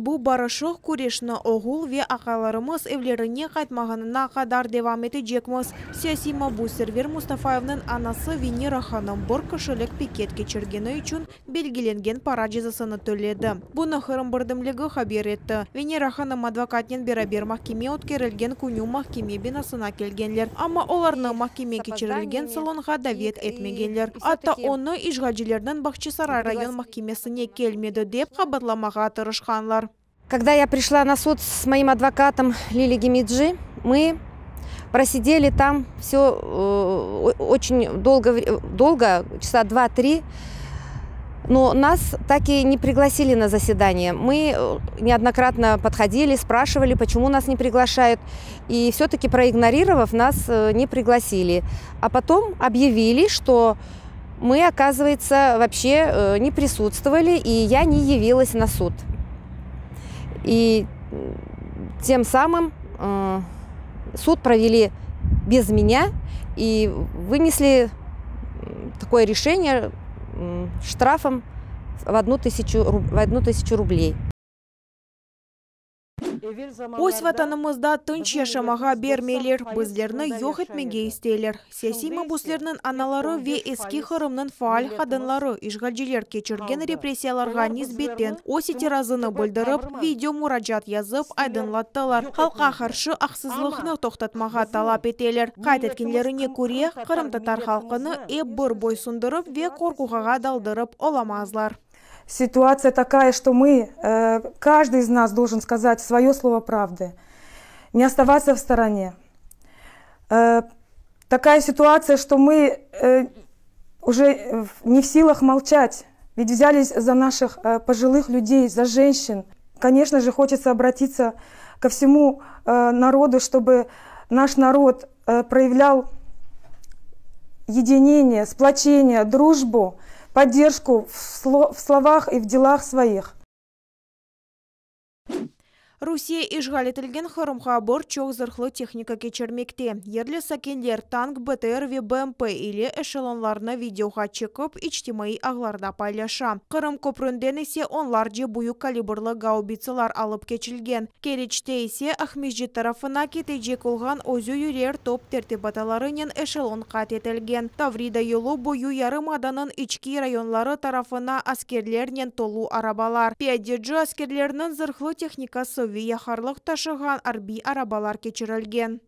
Biz bu barışıq küreşni oğul ve aqaylarımız evlerine qaytmağanına qadar devam etecekmiz. Siyasiy mabus Server Mustafayevniñ anası Venera hanım bir kişilik piket keçirgeni içün belgilengen para cezasını töledi. Bunı Qırım birdemligi haber etti. Venera hanım advokatnen beraber mahkeme ötkerilgen künü mahkeme binasına kelgenler, amma olarnı mahkeme keçirilgen salonğa davet etmegenler. Atta onı işğalcilerniñ Bağçasaray rayon mahkemesine kelmedi dep qabaatlamağa tırışqanlar. Когда я пришла на суд с моим адвокатом Лили Гемиджи, мы просидели там все очень долго, долго, часа два-три, но нас так и не пригласили на заседание. Мы неоднократно подходили, спрашивали, почему нас не приглашают. И все-таки проигнорировав, нас не пригласили. А потом объявили, что мы, оказывается, вообще не присутствовали, и я не явилась на суд. И тем самым суд провели без меня и вынесли такое решение штрафом в 1000 рублей. Öz Vatanımızda tınç yaşamağa bermeyler, bizlerni yoq etmege isteyler. Siyasiy mabuslerniñ anaları ve Eski Qırımnıñ faal qadınları işğalciler keçirgen repressiyalarğa nisbeten öz itirazını bildirip, video muracaat yazıp aydınlattılar, halqqa qarşı aqsızlıqnı toqtatmağa talap eteler. Qayd etkenlerine köre, qırımtatar halqını ep bir boysundırıp ve qorquğa daldırıp olamazlar. Ситуация такая, что мы, каждый из нас должен сказать свое слово правды, не оставаться в стороне. Такая ситуация, что мы уже не в силах молчать, ведь взялись за наших пожилых людей, за женщин. Конечно же, хочется обратиться ко всему народу, чтобы наш народ проявлял единение, сплочение, дружбу, поддержку в словах и в делах своих. Rusiye işğal etilgen Qırımğa bir çoq zırhlı tehnika keçirmekte. Yerli sakinler tank, BTR ve BMP ile eşelonlarnı videoğa çekip, içtimaiy ağlarda paylaşa. Qırım köpründen ise onlarca büyük kalibrli gaubitsalar alıp keçilgen. Keriçte ise Aqmescit tarafına ketecek olğan özü yürer top tertibatlarınen eşelon qayd etilgen. Tavrida yolu boyu yarımadanıñ içki rayonları tarafına askerlernen tolu arabalar, piyadeci askerlerniñ zırhlı tehnikası ve yaqarlıq taşığan arbiy arabalar keçirilgen.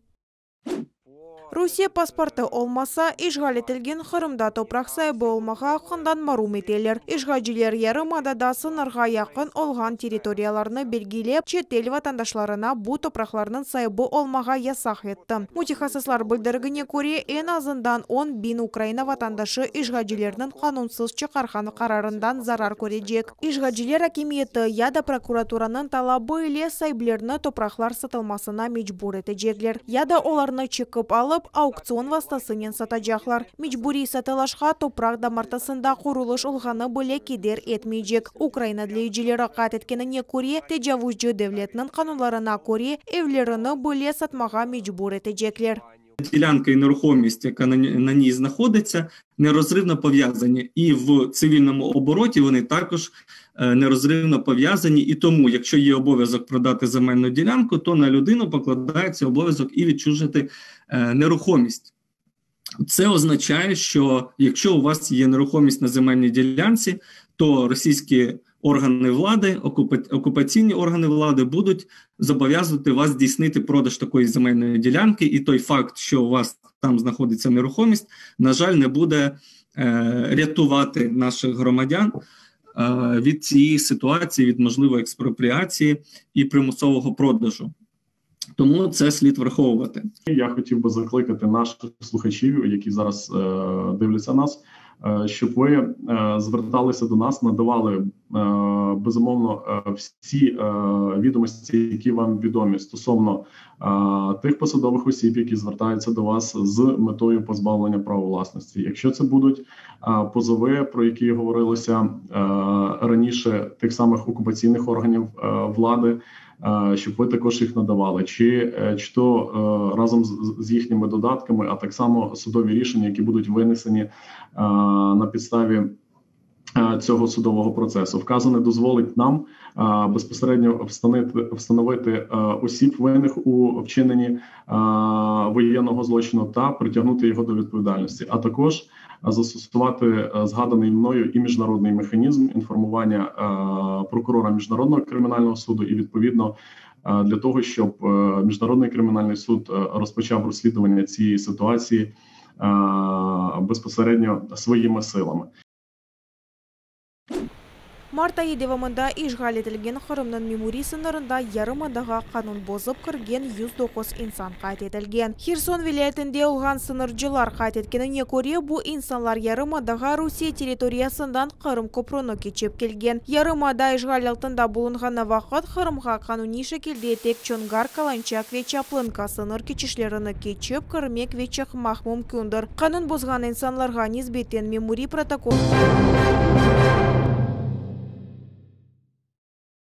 Rusiye pasportı olmasa, işğal etilgen Qırımda topraq saibi olmağa aqqından marum eteler. İşğalciler yarımadada sıñırğa yaqın olğan territoriyalarnı belgilep, çetel vatandaşlarına bu topraqlarnıñ saibi olmağa yasaq etti. Mütehassıslar bildirgenine köre, eñ azından 10 biñ Ukraina vatandaşı işğalcilerniñ qanunsız çıqarğan qararından zarar körecek. İşğalciler akimiyeti ya da prokuraturanıñ talabı ile saiplerni topraqlar satılmasına mecbur etecekler, ya da olarnı çekip alıp, auktsion vastasınen satacaqlar. Mecburiy satılışqa topraq damartısında qurulış olğanı bile keder etmeycek. Ukraina adliyecileri qayd etkenine köre, tecavuzcı devletniñ qanunlarına köre, evlerini bile satmağa mecbur etecekler. Ділянка і нерухомість, яка на ній знаходиться, нерозривно пов'язані. І в цивільному обороті вони також нерозривно пов'язані. І тому, якщо є обов'язок продати земельну ділянку, то на людину покладається обов'язок і відчужити нерухомість. Це означає, що якщо у вас є нерухомість на земельній ділянці, то російські органи влади, окупаційні органи влади будуть зобов'язувати вас здійснити продаж такої земельної ділянки, і той факт, що у вас там знаходиться нерухомість, на жаль, не буде рятувати наших громадян від цієї ситуації, від можливої експропріації і примусового продажу. Тому це слід враховувати. Я хотів би закликати наших слухачів, які зараз дивляться нас, щоб ви зверталися до нас, надавали безумовно всі відомості, які вам відомі стосовно тих посадових осіб, які звертаються до вас з метою позбавлення права власності. Якщо це будуть позови, про які говорилося раніше, тих самих окупаційних органів влади, щоб ви також їх надавали, чи то разом з їхніми додатками, а так само судові рішення, які будуть винесені на підставі Цього судового процесу вказане дозволить нам безпосередньо встановити осіб винних у вчиненні воєнного злочину та притягнути його до відповідальності, а також застосувати згаданий мною і міжнародний механізм інформування прокурора міжнародного кримінального суду і відповідно для того, щоб міжнародний кримінальний суд розпочав розслідування цієї ситуації безпосередньо своїми силами. Mart ayı devamında işğal etilgen Qırımnıñ memuriy sıñırında yarımadağa qanun bozıp kirgen 109 insan qayd etilgen. Herson vilâyetinde olğan sıñırcılar qayd etkenine köre, bu insanlar yarımadağa Rusiye territoriyasından Qırım köprüni keçip kelgen. Yarımada işğal altında bulunğanı vaqıt Qırımğa qanuniy şekilde tek Çonğar, Kalançak ve Çaplınka sıñır keçişlerini keçip kirmek ve çıqmaq mümkündir. Qanun bozğan insanlarğa nisbeten memuriy protokol.